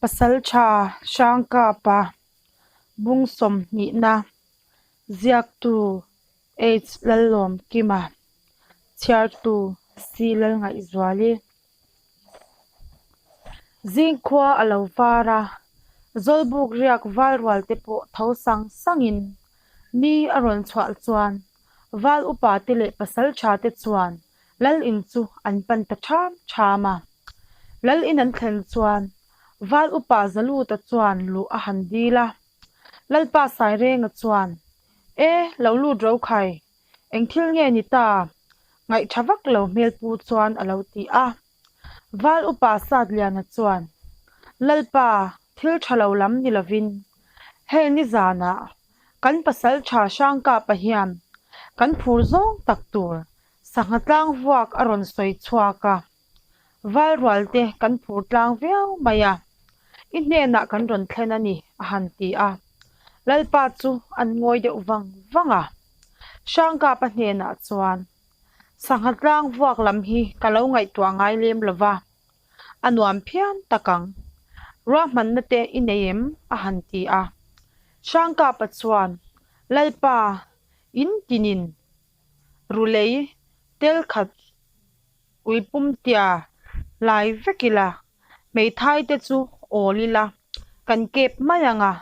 Pasaltha Hrangkapa bung sawmhnihna ziaktu H Lallawmkima chhiartu C Lalngaihzuali Zingkhua a lo var a, Zawlbuk riak val rual te pawh tho sang sangin ni a rawn chhuah chuan val upa te leh pasaltha te chuan Lal in chu an pan ta ṭham ṭham a. Lal in an thlen chuan Val upa Zaluta chuan luh a han dil a. Lalpa Sairenga chuan, E, lo lut ro khai, eng thil nge ni ta? Ngaihṭha vak lo hmel pu chuan a lo ti a. Val upa Satliana chuan, Lalpa, thil ṭha lo lam ni lovin, hei nizanah kan pasalṭha Hrangkapa hian kan phur zawng tak tur Sangha tlang vuak a rawn sawi chhuak a, Val rual te kan phur tlang viau mai a, i hnenah kan rawn thlen a ni, a han ti a. Lalpa chu an ngawi deuh vang vang a. Hrangkapa hnenah chuan, Sangha tlang vuak lam hi ka lo ngaihtuah ngai lem lo va, a nuam phian tak ang. Ruahmanna te i nei em? a han ti a. Hrangkapa chuan, Lalpa, in tinin Rulei tel khat uipum tia lai vek ila, hmeithai te chu awl ila, kan kep mai ang a,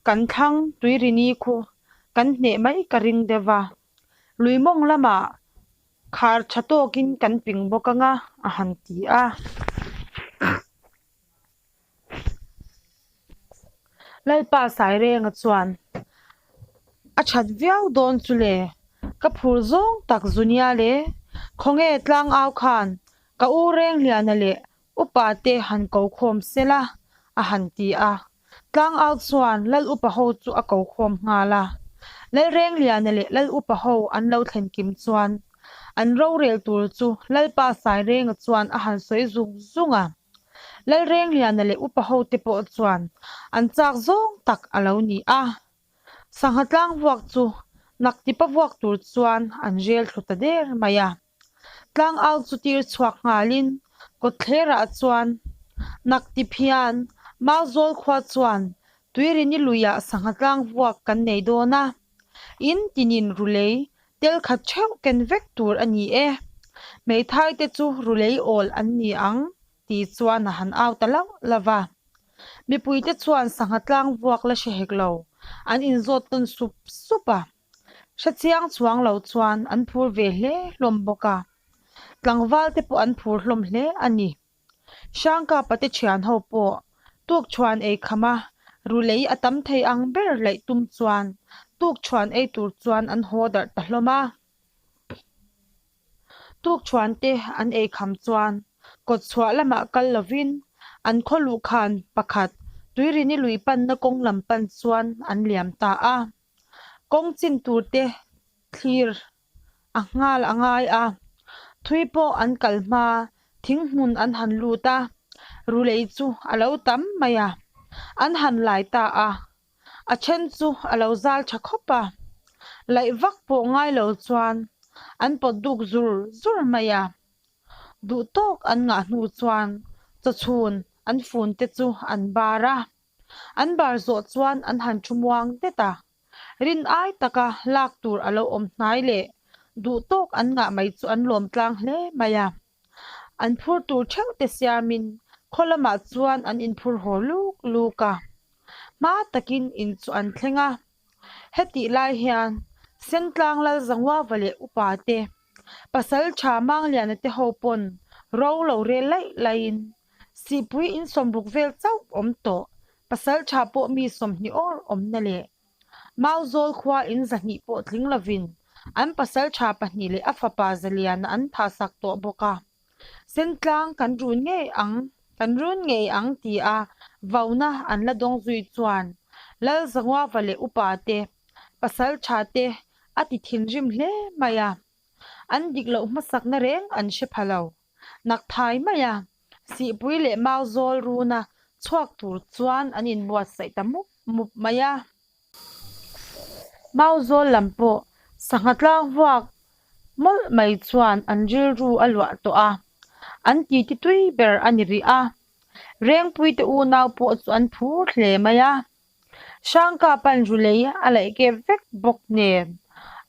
kan thlang tuirini khu kan hneh mai ka ring deuh a, lui mawng lamah khar tha tawkin kan ping bawk ang a, a han ti a. Lalpa Sairenga chuan a that viau dawn chu le, ka phur zawng tak Zunia le, khawnge tlangau khan ka u Rengliana leh upa te han ko khawm se la a han ti a. Tlangau chuan Lal upa ho chu a ko khawm nghal a. Lal Rengliana leh Lal upa ho an lo thlen kim chuan an rorel tur chu Lalpa Sairenga chuan a han sawi zung zung a. Lalrengliana leh upa hote pawh chuan an chak zawng tak a lo ni a. Sangha tlang vuak chu naktipa vuak tur chuan an rel thlu ta der mai a. Tlang au chu tir chhuak nghalin kawtthlerah chuan naktip hian Mauzawl khua chuan Tuirini luiah sangha tlang vuak kan nei dawn a, in tinin rulei Tel khat theuh ken vek tur a ni e. Hmeithai te chu rulei awl an ni ang tih chuan a han au ta lauh lauh va. Mipui te chuan sangha tlang vuak la hre hek lo, an inzawt tawn sup sup a. Hre chiang chuang lo chuan an phur ve hle hlawm bawk a. Tlangval te pawh an phur hlawm hle a ni. Hrangkapa te thian ho pawh tukchhuan ei kham a, rulei a tam thei ang ber laih tum chuan tukchhuan ei tur chuan an haw darh ta hlawm a. Tukchhuan te an ei kham chuan kawtchhuah lamah kal lovin an khaw luhkhan pakhat Tuirini lui panna kawng lam pan chuan an liam ta a. Kawng chin tur te thlir a nghal a ngai a, thui pawh an kal hma thing hmun an han lut a, rulei chu a lo tam mai a, an han lai ta a, a then chu a lo zal tha khawp a, laih vak pawh ngai lo chuan an pawt duk zur zur mai a, duh tawk an ngah hnu chuan chawchhun an fun te chu an bar a, an bar zawh chuan an han thu muang det a. Rin ai taka lak tur a lo awm hnai leh duh tawk an ngah mai chu an lawm tlang hle mai a. An phur tur theuh te siamin khaw lamah chuan an inphur haw luk luk a. Hma takin in chu an thleng a. Hetih lai hian Sentlang Lalzanguava leh upa te, Pasal tha Mangliana te ho pawn ro lo rel laih laihin Sihpui in sawmruk vel chauh awm tawh, pasal tha pawh mi sawmhnih awr awmna leh Mauzawl khua in zahnih pawh tling lovin an pasal tha pahnih leh a fapa Zaliana an thahsak tawh bawk a. Sentlang kan run ngei ang, kan run ngei ang ti a vauna an la dawng zui chuan Lalzanguava leh upa te, pasal tha te a ti thinrim hle mai a. An dik loh hmasakna reng an hre pha lo. Nak thai mai a, Sihpui leh Mau zawl runa chhuak tur chuan an inbuatsaih ta mup mup mai a. Mau zawl lam pawh sangha tlang vuak mawlh mai chuan an rilru a luah tawh a, an titi tui ber a ni rih a. Rengpuite unau pawh chu an phur hle mai a. Hrangkapa'n Rulei a laih kep vek bawk nen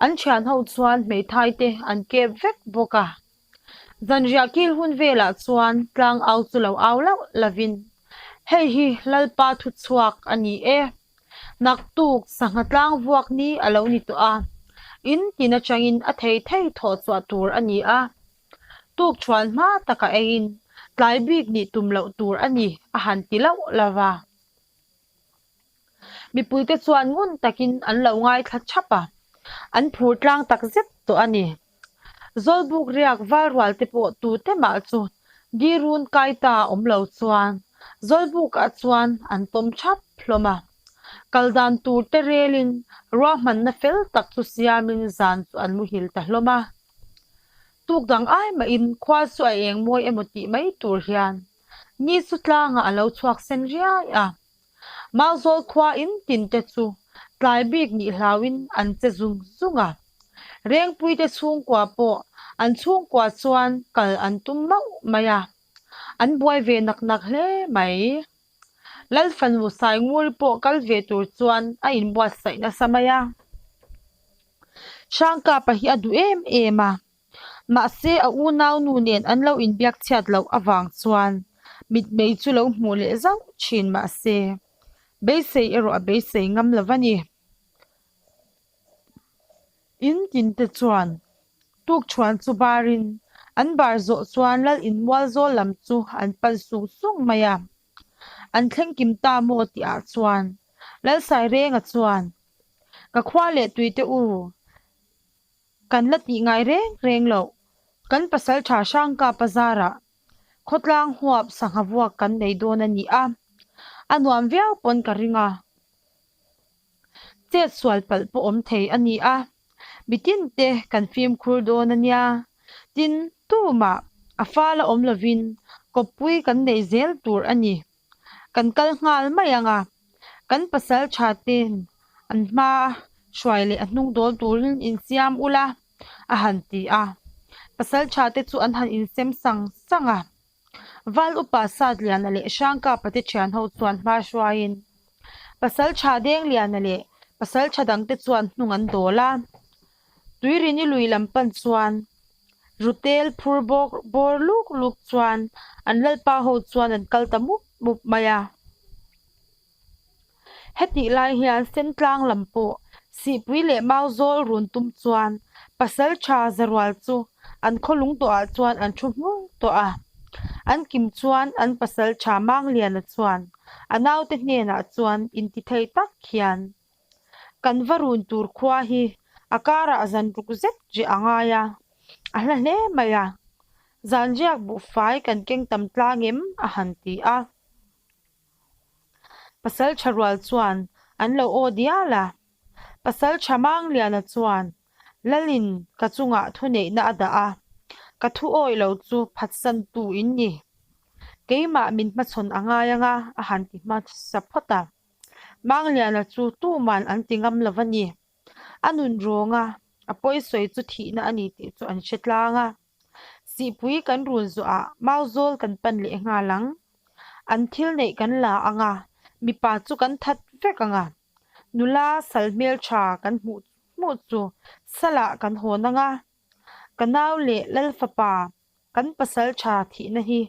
an thianho chuan hmeithai te an kep vek bawk a. Zanriah kil hun velah chuan tlang au chu lo au lauh lovin, Hei hi Lalpa thuchhuak a ni e. Naktuk sangha tlang vuak ni a lo ni tawh a, in tin atangin a thei thei thawh chhuah tur a ni a. Tuk thuan hma taka eiin tlai bik nih tum loh tur a ni a han ti lauh lo va. Mipuite chuan ngun takin an lo ngaithla thap a, an phur tlang tak zet tawh a ni. Zawlbuk riak valrual te pawh tute mah chu Dirun kai ta awm lo chuan Zawlbukah chuan an tawm thap hlawm a. Kal dan tur te relin ruahmanna fel tak chu siamin zan chu an muhil ta hlawm a. Tuk dang ai mahin khua chu a eng mawi emaw tih mai tur hian ni chu tlangah a lo chhuak sen riai a. Mauzawl khua in tin te chu tlai bik nih hlauin an che zung zung a. Rengpuite chhungkua pawh an chhungkua chuan kal an tum mauh mai a, an buai ve nak nak hle mai. Lalfanu Sainguri pawh kal ve tur chuan a inbuatsaih nasa mai a. Hrangkapa hi a duh em em a, Mahse, a unaunu nen an lo inbiak chhiat loh avang chuan mitmei chu lo hmuh leh zauh thin mahse, beisei erawh a beisei ngam lo va ni. In tinte chuan tukṭhuan chu barin an bar zawh chuan lal inmual zawl lam chu an pan sung sung mai a. An thleng kim ta maw tihah chuan Lalsairenga chuan, Ka khua leh tuite u, Kan la tih ngai reng reng loh. Kan pasaltha Hrangkapa zarah khawtlang huap sangha vuak kan nei dawn a ni a, a nuam viau pawn ka ring a. Chet sual palh pawh awm thei a ni a, mitin te kan fimkhur dawn a nia. Tin, tumah a fal a awm lovin kawppui kan nei zel tur a ni. Kan kal nghal mai ang a, kan pasaltha ten an hma hruai leh a hnung dawl turin insiam ula a han ti a. Pasaltha te chu an han insem sang sang a. Val upa Satliana leh Hrangkapa te thian ho chuan hma hruaiin Pasaltha Dengliana leh pasaltha dangte chuan hnung an dawl a. Tuirini lui lam pan chuan Rutel phur bawk bawr luk luk chuan an lalpa ho chuan an kal ta mup mup mai a. Hetih lai hian Sentlang lam pawh Sihpui leh Mauzawl run tum chuan Pasaltha Zarual chu an khaw lung tawhah chuan an thu hmur tawh a. An kim chuan an Pasaltha Mangliana chuan a naute hnenah chuan intithei tak hian Kan va run tur khua hi a karah zan ruk zet riah a ngai a, a hla hle mai a. Zan riak buhfai kan keng tam tlang em? a han ti a. Pasal tha rual chuan an lo aw dial a. Pasal tha Mangliana chuan Lalin ka chungah thuneihna a dah a, ka thu awih lo chu phatsantu in ni. Keimah min hmachhawn a ngai anga a han ti hmasa phawt a. Mangliana chu tuman an ti ngam lo a ni. A nun rawnga a pawisawi chu thihna a ni tih chu an hre tlang a. Sihpui kan run zawhah Mauzawl kan pan leh nghal ang. An thil neih kan la ang a, mipa chu kan that vek ang a. Nula sal hmeltha kan hmuh hmuh chu salah kan hawn ang a. Ka nau leh Lalfapa kan pasal tha thihna hi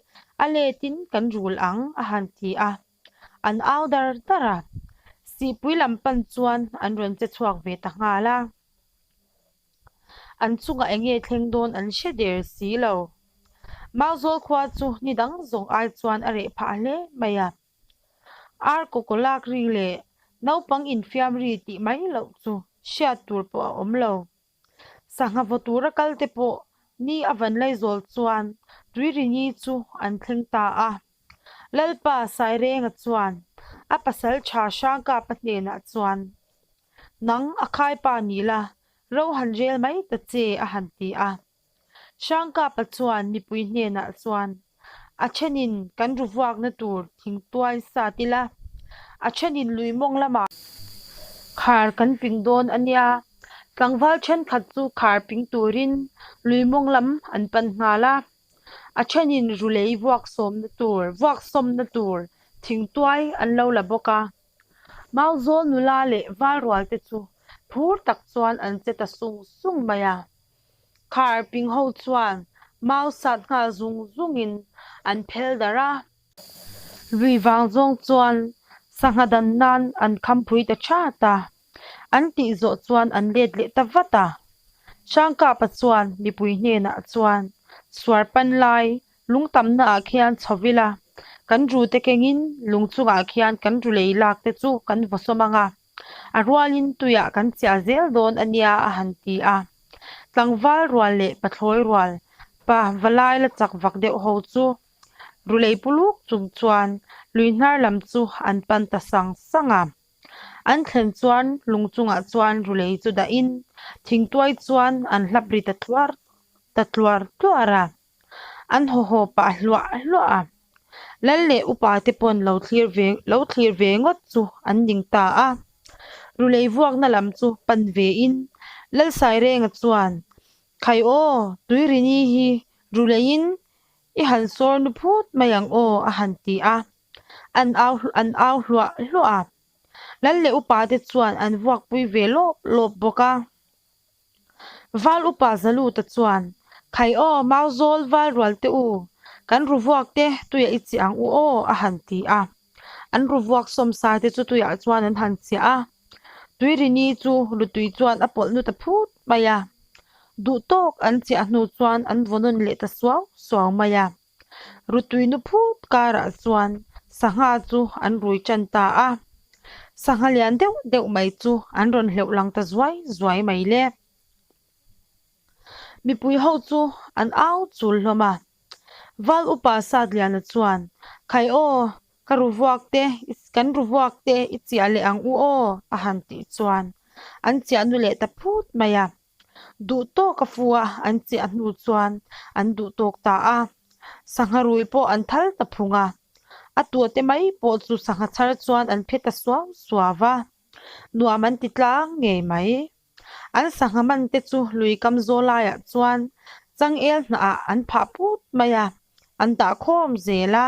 a letin kan rul ang a han ti a. An au dar dar a, Sihpui lam pan chuan an rawn che chhuak ve ta nghal a. An chungah eng nge thleng dawn an hre der si lo. Mauzawl khua chu ni dang zawng ai chuan a reh phah hle mai a. Ar kawkawlak ri leh naupang infiam ri tih mai loh chu hriat tur pawh a awm lo. Sangha vaw tura kal te pawh ni a van laizawl chuan Tuirini chu an thleng ta a. Lalpa Sairenga chuan a pasal tha Hrangkapa hnenah chuan, Nang a khaipa ni la, ro han rel mai ta che a han ti a. Hrangkapa chuan mipui hnenah chuan, A thenin kan ru vuakna tur thingtuai sat ila, a thenin lui mawng lamah khar kan ping dawn a nia. Tlangval thenkhat chu khar ping turin lui mawng lam an pan nghal a. A thenin rulei vuak sawmna tur, vuak sawmna tur thingtuai an lo la bawk a. Mauzawl nula leh valrual te chu phur tak chuan an che ta sung sung mai a. Khar ping ho chuan mau sat nghal zung zungin an phel darh a. Lui vang zawng chuan sangha dan nan an kham phui ta chat a. An tih zawh chuan an let leh ta vat a. Hrangkapa chuan mipui hnenah chuan suar pan lai lung tamna ah khian chho ila, kan rute kengin lung chungah khian kan ru lei lak te chu kan vaw sawm ang a, a rualin tuiah kan chiah zel dawn a nia a han ti a. Tlangval rual leh pathlawi rual pa valai la chak vak deuh ho chu rulei puluk chung chuan lui hnar lam chu an pan ta sang sang a. An thlen chuan lung chungah chuan rulei chu dahin thingtuai chuan an hlap ri ta tluar ta tluar tluar a, an haw haw pah hluah hluah a. Lal leh upa te pawn lo thlir ve lo thlir ve ngawt chu an ning ta a. Rulei vuakna lam chu pan vein Lalsairenga chuan, Khai aw, Tuirini hi ruleiin I han sawr nu phut mai ang aw a han ti a, an au an au hluah hluah a. Lal leh upa te chuan an vuakpui ve lawp lawp bawk a. Val upa Zaluta chuan, Khai aw, Mauzawl val rual te u, kan ru vuak te tuiah i chiah ang u aw a han ti a. An ru vuak sawmsa te chu tuiah chuan an han chiah a. Tuirini chu lutui chuan a pawlh nu ta phut mai a. Duh tawk an chiah hnu chuan an vaw nawn leh ta suau suau mai a. Rutui nu phut karah chuan sangha chu an rui tan ta a. Sangha lian deuh deuh mai chu an rawn hleuh lang ta zuai zuai mai le. Mipui ho chu an au chul hlawm a. Val upa Satliana chuan, Khai aw, ka ru vuak te, kan ru vuak te i chiah leh ang u aw, a han tih chuan an chiah nu leh ta phut mai a. Duh tawk a fu a, an chiah hnu chuan an duh tawk ta a. Sangha rui pawh an thal ta phung a. A tuate mai pawh chu sangha chhar chuan an phe ta suau suau va. Nuam an ti tlang ngei mai. An sangha man te chu lui kam zawl laiah chuan changel hnahah an phah put mai a, an dah khawm zel a.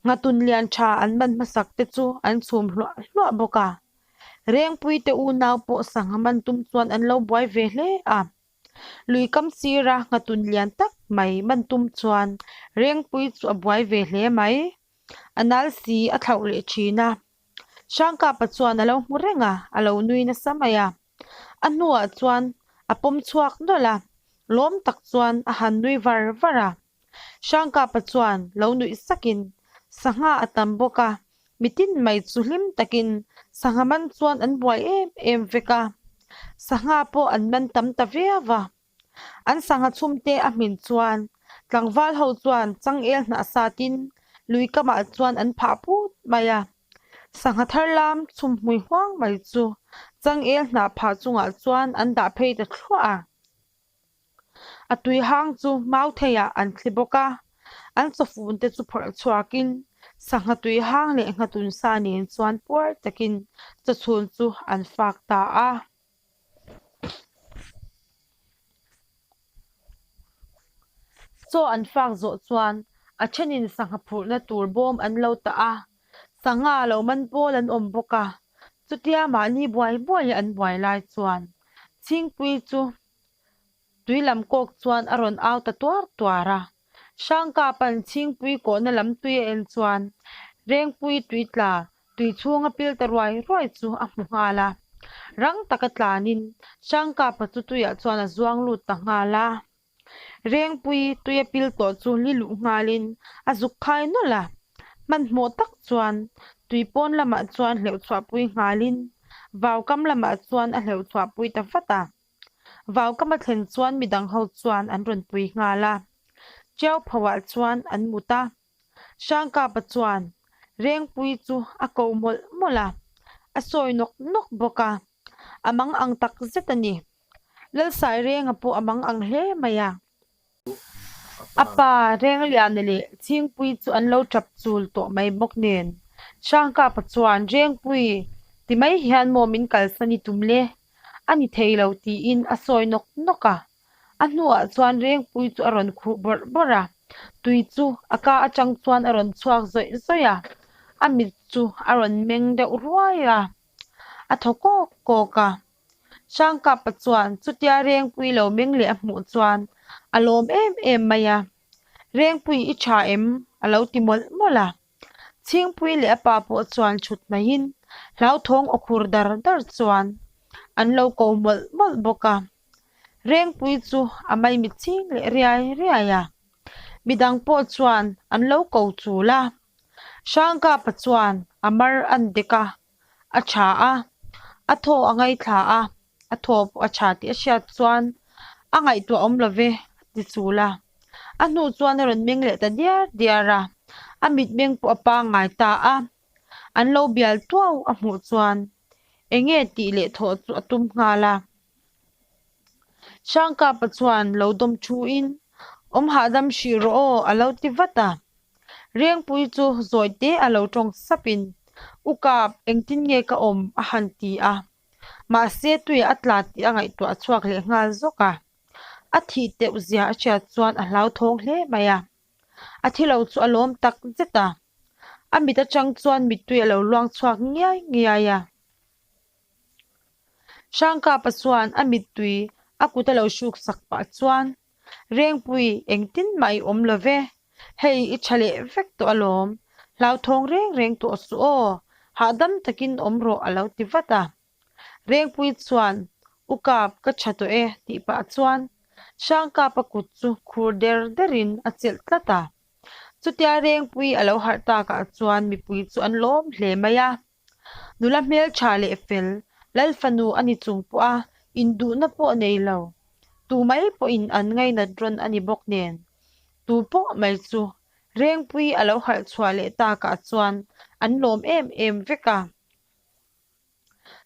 Nghatun lian tha an man hmasak te chu an chhum hluah hluah bawk a. Rengpui te unau pawh sangha man tum chuan an lo buai ve hle a. Lui kam sira nghatun lian tak mai man tum chuan Rengpui chu a buai ve hle mai. A nal si a thlauh leh thin a. Hrangkapa chuan a lo hmu reng a, a lo nui nasa mai a. A hnuah chuan a pawm chhuak nawlh a, lawm tak chuan a han nui var var a. Hrangkapa chuan lo nuih sakin sangha a tam bawk a, mitin mai chu hlim takin sangha man chuan an buai em em vek a. Sangha pawh an man tam ta viau a. An sangha chhumte a hmin chuan tlangval ho chuan changel hnah satin lui kamah chuan an phah put mai a. Sangha thar lam chhum hmui huang mai chu changel hnah phah chungah chuan an dah phei ta thluah a. A tui hang chu mau theiah an thli bawk a, an chawfun te chu phawrh chhuakin sangha tui hang leh nghatun sa nen chuan puar takin chawchhun chu an fak ta a. Chaw an fak zawh chuan a thenin sangha phurhna tur bawm an lo tah a, sangha lo man pawl an awm bawk a, chutia mahni buai buaia an buai lai chuan Chhingpui chu tui lam kawk chuan a rawn au ta tuar tuar a. Hrangkapa'n Chhingpui kawhna lam tui a en chuan Rengpui tui tla tui chhunga pil ta ruai ruai chu a hmu nghal a. Rang taka tlanin Hrangkapa chu tuiah chuan a zuang lut ta nghal a. Rengpui tuia pil tawh chu li luh nghalin a zuk khai nawlh a. Hmanhmawh tak chuan tui pawn lamah chuan hleuh chhuahpui nghalin vaukam lamah chuan a hleuh chhuahpui ta vat a. Vaukam a thlen chuan midang ho chuan an rawn pui nghal a. Tiau phoah chuan an mut a. Hrangkapa chuan Rengpui chu a ko mawlh mawlh a, a sawi nawk nawk bawk a. A mang ang tak zet a ni. Lalsairenga pawh a mang ang hle mai a. A pa Rengliana leh Chhingpui chu an lo tap chul tawh mai bawk nen. Hrangkapa chuan, Rengpui, ti mai hian maw min kalsan i tum le? A ni thei lo tiin a sawi nawk nawk a. A hnuah chuan Rengpui chu a rawn khuh bawrh bawrh a, tui chu a ka atang chuan a rawn chhuak zawih zawih a, a mit chu a rawn meng deuh ruai a, a thaw kawk kawk a. Hrangkapa chuan chutia Rengpui lo meng leh a hmuh chuan a lawm em em mai a, Rengpui i tha em? a lo ti mawlh mawlh a. Chhingpui leh a pa pawh chuan thut hnaihin hlauthawng aw khur dar dar chuan an lo ko mawlh mawlh bawk a. Rengpui chu a maimit chhing leh riai riai a, midang pawh chuan an lo ko chul a. Hrangkapa chuan a mar an dek a, a tha a, a thaw a ngaithla a, a thaw pawh a tha tih a hriat chuan a ngaihtuah awm lo ve a ti chul a. A hnu chuan a rawn meng leh ta diar diar a, a mitmeng pawh a pangngai ta a, an lo bial tuau a hmuh chuan eng nge tih leh thawh chu a tum nghal a. Hrangkapa chuan lo dawm thuin, Awm hahdam hrih rawh aw a lo ti vat a. Rengpui chu zawi te a lo tawng sapin, U Kap, engtin nge ka awm? a han ti a. Mahse tuiah a tla tih a ngaihtuah chhuak leh nghal zawk a. A thih teuh zia a hriat chuan a hlauthawng hle mai a. A thi lo chu a lawm tak zet a. A mit atang chuan mittui a lo luang chhuak ngiai ngiai a. Hrangkapa chuan a mittui a kut a lo hruk sak pah chuan, Rengpui, engtin mah i awm lo ve, hei i tha leh vek tawh alawm, hlauthawng reng reng tawh suh aw, hahdam takin awm rawh a lo ti vat a. Rengpui chuan, U Kap, ka tha tawh e tih pah chuan Hrangkapa kut chu khur der derin a chelh tlat a. Chutia Rengpui a lo harh takah chuan mipui chu an lawm hle mai a. Nula hmeltha leh fel, Lal fanu a ni chung pawh a, induhna pawh nei lo. Tu mai pawhin an ngainat rawn a ni bawk nen. Tu pawh mai chu Rengpui a lo harh chhuah leh takah chuan an lawm em em vek a.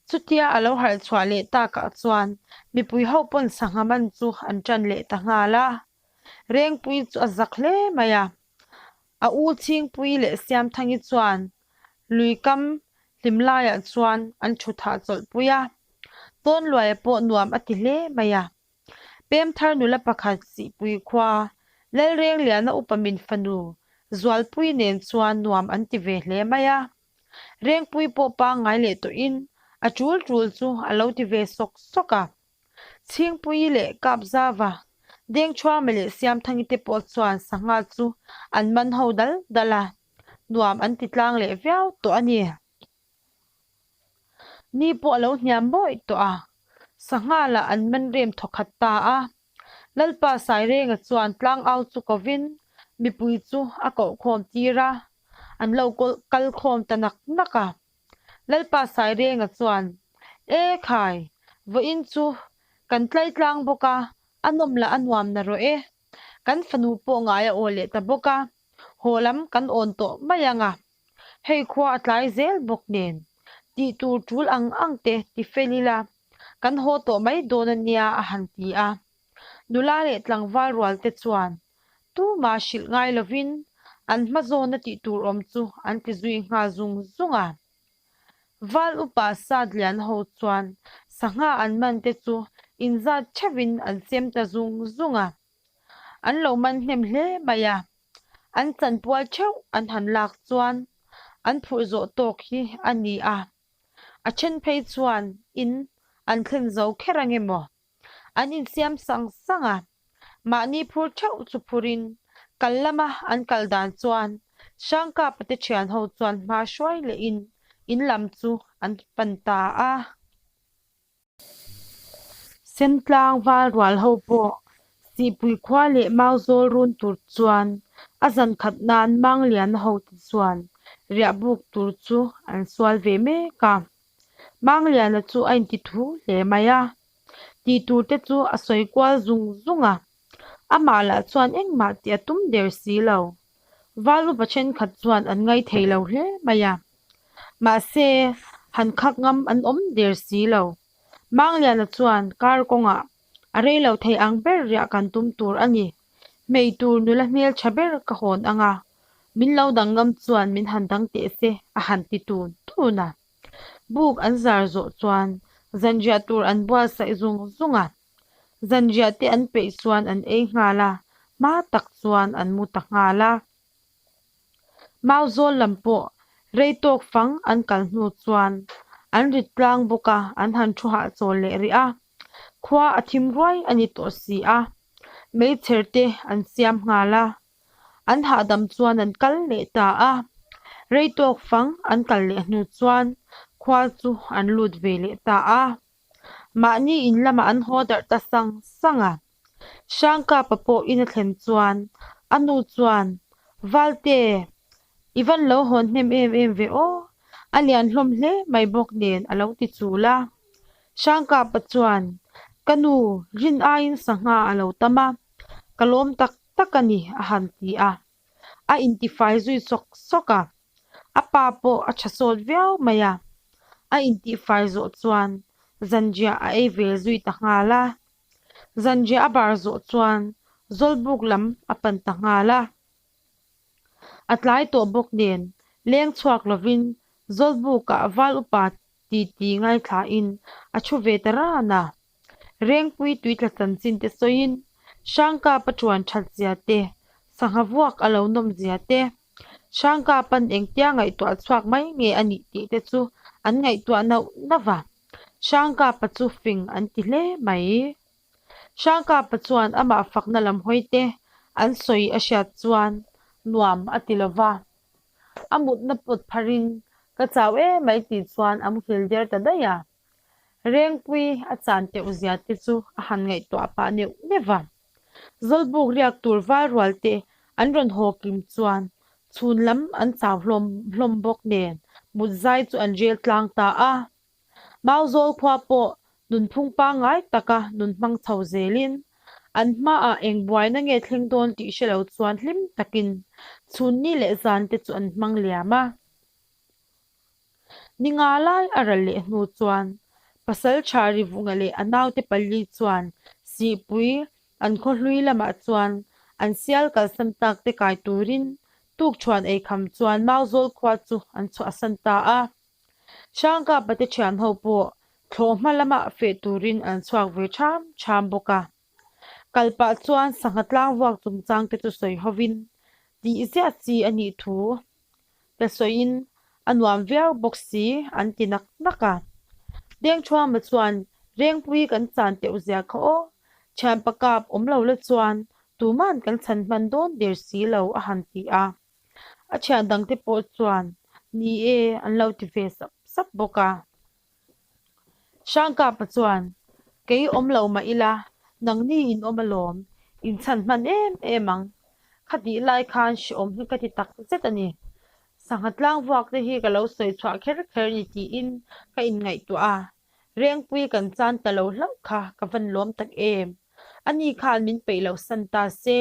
Chutia a lo harh chhuah leh takah chuan mipui ho pawn sangha man chu an ṭan leh ta nghal a. Rengpui chu a zak hle mai a. A u Chhingpui leh Siamthangi chuan lui kam hlim laiah chuan an thu thah chawlhpui a, Tawnluaia pawh nuam a ti hle mai a. Pemthar nula pakhat Sihpui khua Lalrengliana upa min fanu Zualpui nen chuan nuam an ti ve hle mai a. Rengpui pawh pangngai leh tawhin a tul tul chu a lo ti ve sawk sawk a. Chhingpuii leh Kapzava, Dengchhuama leh Siamthangi te pawh chuan sangha chu an man ho dal dal a, nuam an ti tlang leh viau tawh a ni. Ni pawh a lo hniam bawih tawh a, sangha lah an man rem thawkhat ta a. Lalpa Sairenga chuan tlangau chu kovin mipui chu a kohkhawm tir a, an lo kal khawm ta nak nak a. Lalpa Sairenga chuan, E khai, vawiin chu kan tlai tlang bawk a, a nawm lah a nuam na rawh e. Kan fanu pawh ngai a aw leh ta bawk a, haw lam kan awn tawh mai ang a. Hei khua a tlai zel bawk nen, tih tur tul ang ang te ti fel ila, kan haw tawh mai dawn a nia a han ti a. Nula leh tlangval rual te chuan Tumah hrilh ngai lovin an hma zawna tih tur awm chu an ti zui nghal zung zung a. Val upa Satlian ho chuan sangha an man te chu inzat theuhin an sem ta zung zung a. An lo man hnem hle mai a, an chanpual theuh an han lak chuan an phurh zawh tawk hi a ni a. A then phei chuan in an thlen zo kher ange maw? An insiam sang sang a, mahni phur theuh chu phurin kal lama an kal dan chuan Hrangkapa te thian ho chuan hma hruai lehin in lam chu an pan ta a. Sentlang val rual ho pawh Sihpui khua leh Mauzawl run tur chuan a zan khat nan Mangliana ho te chuan riahbuk tur chu an sual ve mek a. Mangliana chu a inti thu hle mai a, tih tur te chu a sawi kual zung zung a, amah lah chuan engmah tih a tum der si lo. Val upa thenkhat chuan an ngai thei lo hle mai a, mahse han khak ngam an awm der si lo. Mangliana chuan kar kawngah a rei lo thei ang ber riah kan tum tur a ni, hmei tur nula hmeltha ber ka hawn ang a, Min lo dang ngam chuan min han dang teh se a han ti tun tun a. Buk an zar zawh chuan zanriah tur an buatsaih zung zung a. Zanriah te an peih chuan an ei nghal a, hma tak chuan an mu ta nghal a. Mauzawl lam pawh rei tawk fang an kal hnu chuan an rit tlang bawk a, an han thu hahchawl leh rih a. Khua a thim ruai a ni tawh si a, meichher te an siam nghal a. An hahdam chuan an kal leh ta a, rei tawk fang an kal leh hnu chuan khua chu an lut ve leh ta a. Mahni in lamah an haw darh ta sang sang a. Hrangkapa pawh in a thlen chuan a nu chuan, Valte, i van lo hawn hnem em em ve aw, a lian hlawm hle mai bawk nen a lo ti chul a. Hrangkapa chuan, Ka nu, rin aiin sangha a lo tam a, ka lawm tak tak a ni a han ti a. A intifai zui sawk sawk a. A pa pawh a tha sawt viau mai a. A intihfai zawh chuan zanriah a ei ve zui ta nghal a. Zanriah a bar zawh chuan Zawlbuk lam a pan ta nghal a. A tlai tawh bawk nen leng chhuak lovin Zawlbukah val upa titi ngaithlain a thu ve ta ran a. Rengpui tuitla chanchin te sawiin Hrangkapa ṭuan ṭhat zia te, sangha vuak a lo nawm zia te, Hrangkapa'n engtia ngaihtuah chhuak mai nge a nih tih te chu an ngaihtuah nauh nauh a. Hrangkapa chu fing an ti hle mai. Hrangkapa chuan amah fakna lam hawi te an sawi a hriat chuan nuam a ti lo va. A mutna pawt pharin ka chau emai tih chuan a muhil der ta daih a. Rengpui a chan teuh zia te chu a han ngaihtuah pah neuh neuh va. Zawlbuk riak tur val rual te an rawn haw kim chuan chhun lam an chau hlawm hlawm bawk nen mut zai chu an rel tlang ta a. Mauzawl khua pawh nunphung pangngai taka nun hmang chho zelin an hmaah eng buaina nge thleng dawn tih hre lo chuan hlim takin chhun ni leh zan te chu an hmang liam a. Ni nga lai a ral leh hnu chuan Pasal Tha Rivunga leh a naute pali chuan Sihpui an khaw hlui lamah chuan an sial kalsan tak te kai turin tukṭhuan eikham chuan Mauzawl khua chu an chhuahsan ta a. Hrangkapa te thian ho pawh thlawhhma lamah feh turin an chhuak ve ṭham ṭham bawk a. Kal pah chuan sangha tlang vuak chungchang te chu sawi hovin tih ziah chi a nih thu te sawiin a nuam viau bawk si an ti nak nak a. Dengthuama chuan Rengpui kan chan teuh zia kha aw, thianpa kap awm lo la chuan tuman kan chhan hman dawn der si lo a han ti a. A thian dangte pawh chuan ni e an lo ti ve sap sap bawk a. Hrangkapa chuan, Kei awm lo mah ila, nangni in awm alawm, in chhan hman em em ang. Khatih lai khan hrehawm hi ka ti tak zet a ni. Sangha tlangvuak te hi ka lo sawi chhuah kher kher ni tiin ka inngaihtuah a. Rengpui kan chan ta lo hlauh kha ka van lawm tak em. Ani khan min peih loh san ta se,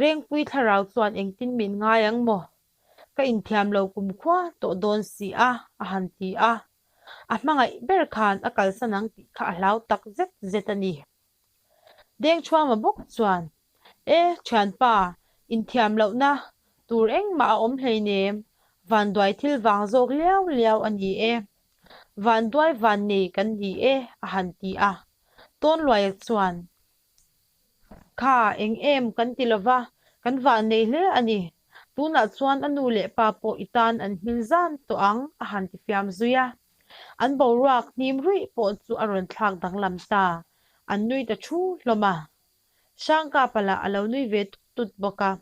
Rengpui thlarau chuan engtin min ngai ang maw? Ka inthiam lo kumkhua tawh dawn si a, a han ti a. A hmangaih ber khan a kalsan ang tih kha a hlau tak zet zet a ni. Dengchhuama bawk chuan, E, thianpa, inthiam lohna tur engmah a awm hleinem, vanduai thil vang zawk liau liau a ni e. Vanduai vannei kan ni e, a han ti a. Tawnluaia chuan, Kha, eng em kan ti lova, kan vannei hle a ni. Tunah chuan a nu leh pa pawh i tan an hming zan tawh ang, a han ti fiam zui a. An boruak hnim ruih pawh chu a rawn thlak danglam ta, an nui ta thu hlawm a. Hrangkapa lah a lo nui ve tut tut bawk a.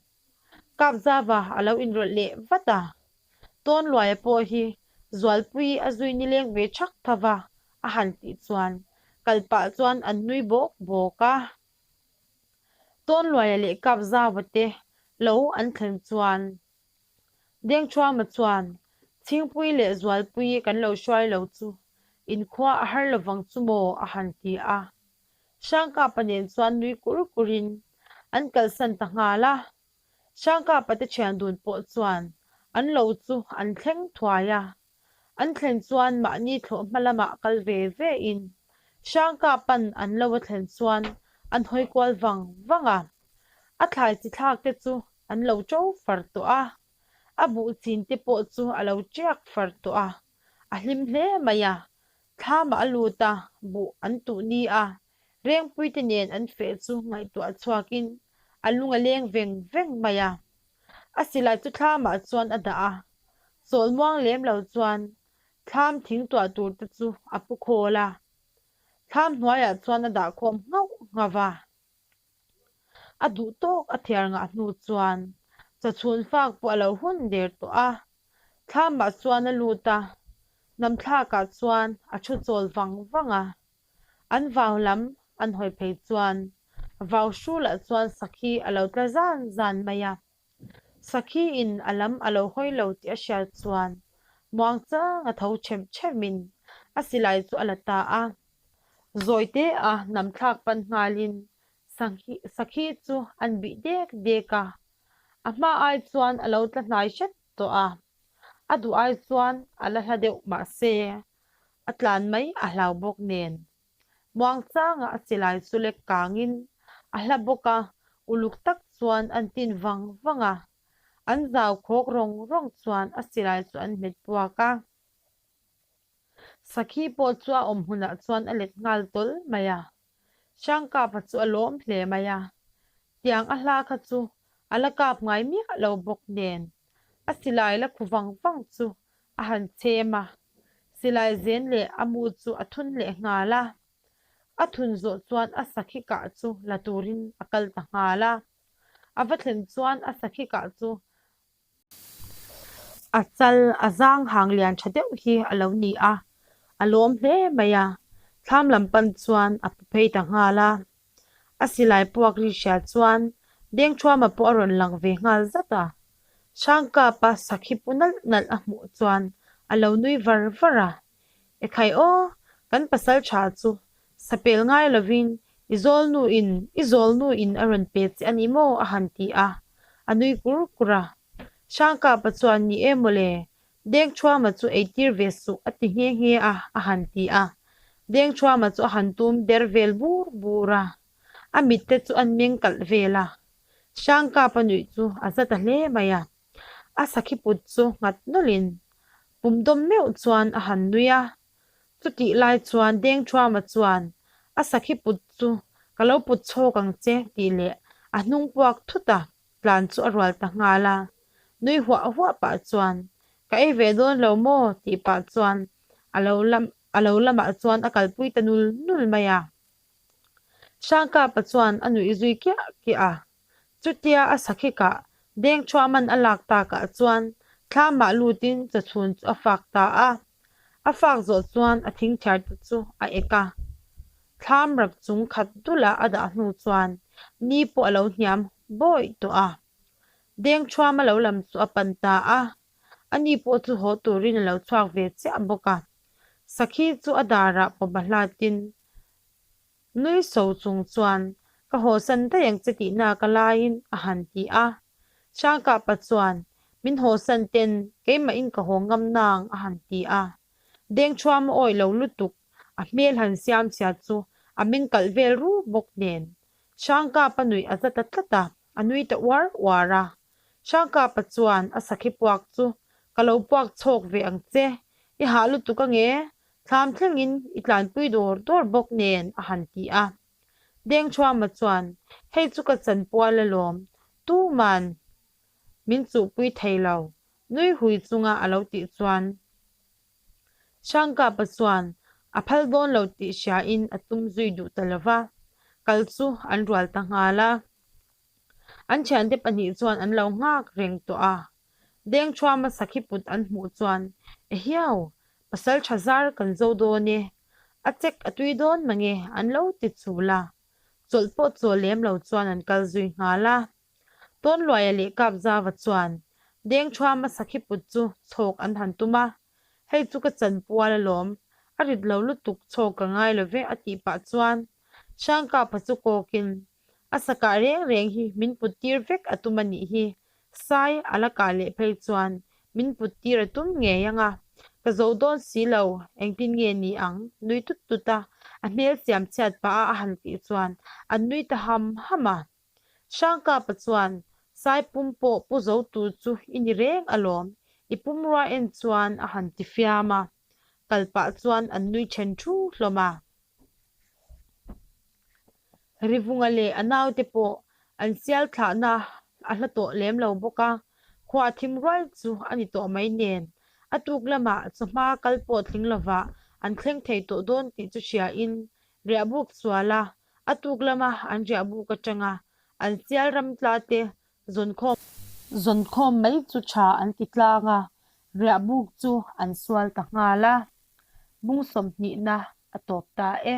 Kapzava a lo inrawlh leh vat a. Tawnluaia pawh hi Zualpui a zui nileng ve thak tho va a han tih chuan kal pah chuan an nui bawk bawk a. Tawnluaia leh Kapzava te lo an thlen chuan Dengthuama chuan Chhingpui leh Zualpui kan lo hruai lo chu inkhua a har lovang chu maw a han ti a. Hrangkapa nen chuan nui kur kurin an kalsan ta nghal a. Hrangkapa te thian dun pawh chuan an lo chu an thleng thuai a. An thlen chuan mahni thlawh hma lamah kal ve ve in Hrangkapa'n an lo a thlen chuan an hawi kual vang vang a. A thlai chi thlak te chu an lo ṭo far tawh a. A buh chin te pawh chu a lo ṭiak far tawh a. A hlim hle mai a. Thlamah a lut a, buh an tuh ni a. Rengpuite nen an feh chu ngaihtuah chhuakin a lung a leng veng veng mai a. A silai chu thlamah chuan a dah a, chawl muang lem lo chuan thlam thing tuah tur te chu a pu khawl a. Thlam hnuaiah chuan a dah khawm nghauh nghauh a. A duh tawk a thiar ngah hnu chuan chawchhun fak pawh a lo hun der tawh a. Thlamah chuan a lut a, namthlakah chuan a thu chawl vang vang a. An vau lam an hawi phei chuan vau hrulah chuan sakhi a lo tla zan zan mai a. Sakhi in a lam a lo hawi lo tih a hriat chuan muangchang a tho chem chemin a silai chu a la ta a. Zawi te a nam thlak pan nghalin sakhi chu an bih dek dek a, a hma ai chuan a lo tla hnai hret tawh a, a duh ai chuan a la hla deuh mahse a tlan mai a hlau bawk nen. Muangchanga a silai chu lek kangin a hla bawk a, uluk tak chuan an tin vang vang a, an zau khawk rawng rawng chuan a silai chu an hmet puak a. Sakhi pawh chu a awm hunah chuan a let nghal tawl mai a, Hrangkapa chu a lawm hle mai a, tiang a hla kha chu a la kap ngai miah lo bawk nen a silai la khu vang vang chu a han chhem a, silai zen leh a mu chu a thun leh nghal a. A thun zawh chuan a sakhi kah chu la turin a kal ta nghal a. A va thlen chuan a sakhi kah chu a chal a zang hang lian tha deuh hi a lo ni a, a lawm hle mai a. Thlam lam pan chuan a pu phei ta nghal a. A silai puak ri hria chuan Dengthuama pawh a rawn lang ve nghal zat a. Hrangkapa sakhi pu nalh nalh a hmuh chuan a lo nui var var a. Ekhai aw, kan pasal tha chu sapel ngai lovin i zawlnu in i zawlnu in a rawn pe che a ni maw a han ti a, a nui kur kur a. Hrangkapa chuan ni e mawle, Dengthuama chu eitir ve suh a ti nghe nghe a, a han ti a. Dengthuama chu a han tum der vel bur bur a, a mitte chu an meng kalh vel a. Hrangkapa nuih chu a za ta hle mai a, a sakhi put chu nghat nawlhin pum dawm meuh chuan a han nui a. Chutih lai chuan Dengthuama chuan a sakhi put chu ka lo put chhawk ang che tih leh a hnung puak thut a. Tlan chu a rual ta nghal a, nui huah huah pah chuan, Ka ei ve dawn lo maw? tih pah chuan a lo lam a lo lamah chuan a kalpui ta nul nul mai a. Hrangkapa chuan a nuih zui kiah kiah a, chutia a sakhikah Dengthuaman a lak takah chuan thlamah lutin chawchhun chu a fak ta a. A fak zawh chuan a thingthiar te chu a ek a, thlam rap chung khat dula a dah hnu chuan ni pawh a lo hniam bawih tawh a. Dengthuama lo lam chu a pan ta a, ani pawh chu haw turin a lo chhuak ve chiah bawk a. Sakhi chu a darah pawm a hlatin Nui so chung chuan, Ka hawsan daih ang che tihna ka laiin a han ti a. Hrangkapa chuan, Min hawsan ten keimahin ka haw ngam nang a han ti a. Dengthuam a awih lo lutuk, a hmel han siam chhia chu a meng kalh vel ru bawk nen. Hrangkapa nuih a za ta tlat a, a nui ta uar uar a. Hrangkapa chuan a sakhi puak chu, Ka lo puak chhawk ve ang che, i hah lutuk ange, Thlam thlengin i tlanpui dawr dawr bawk nen a han ti a. Dengthuama chuan, Hei chu ka chanpual alawm, tuman min chuhpui thei lo, nui hui chunga a lo tih chuan Hrangkapa chuan a phal dawn lo tih hriain a tum zui duh ta lo va, kal chu an rual ta nghal a. An thiante pahnih chuan an lo nghak reng tawh a. Dengthuama sakhi put an hmuh chuan, Ehiau, pasal tha zar kan zo dawn e, a chek a tui dawn mange an lo ti chul a. Chawlh pawh chawl lem lo chuan an kal zui nghal a. Tawnluaia leh Kapzava chuan Dengthuama sakhi put chu chhawk an han tum a, Hei chu ka chanpual alawm, a rit lo lutuk chhawk ka ngai lo ve a tih pah chuan Hrangkapa chu kawkin A sakah reng reng hi min put tir vek a tum a nih hi. Sai a la kah leh phei chuan min put tir a tum ngei ang a, ka zo dawn si lo, engtin nge ni ang? Nui tut tut a, a hmel siam chhiat pah a a han tih chuan an nui ta ham ham a. Hrangkapa chuan Sai pum pawh pu zo tur chu i ni reng alawm, i pumrua en chuan a han ti fiam a, kal pah chuan an nui then thu hlawm a. Rivunga leh a naute pawh an sial thlahna a hla tawh lem lo bawk a, khua thim ruai chu a ni tawh mai nen, a tuk lamah chawhma kal pawh tling lovah an thleng thei tawh dawn tih chu hriain riahbuk suala a tuk lama an riahbuk atanga an sial ram tla te zawnkhawm zawnkhawm mai chu tha an ti tlang a, riahbuk chu an sual ta nghal a, bung sawmhnihna a tawp ta e.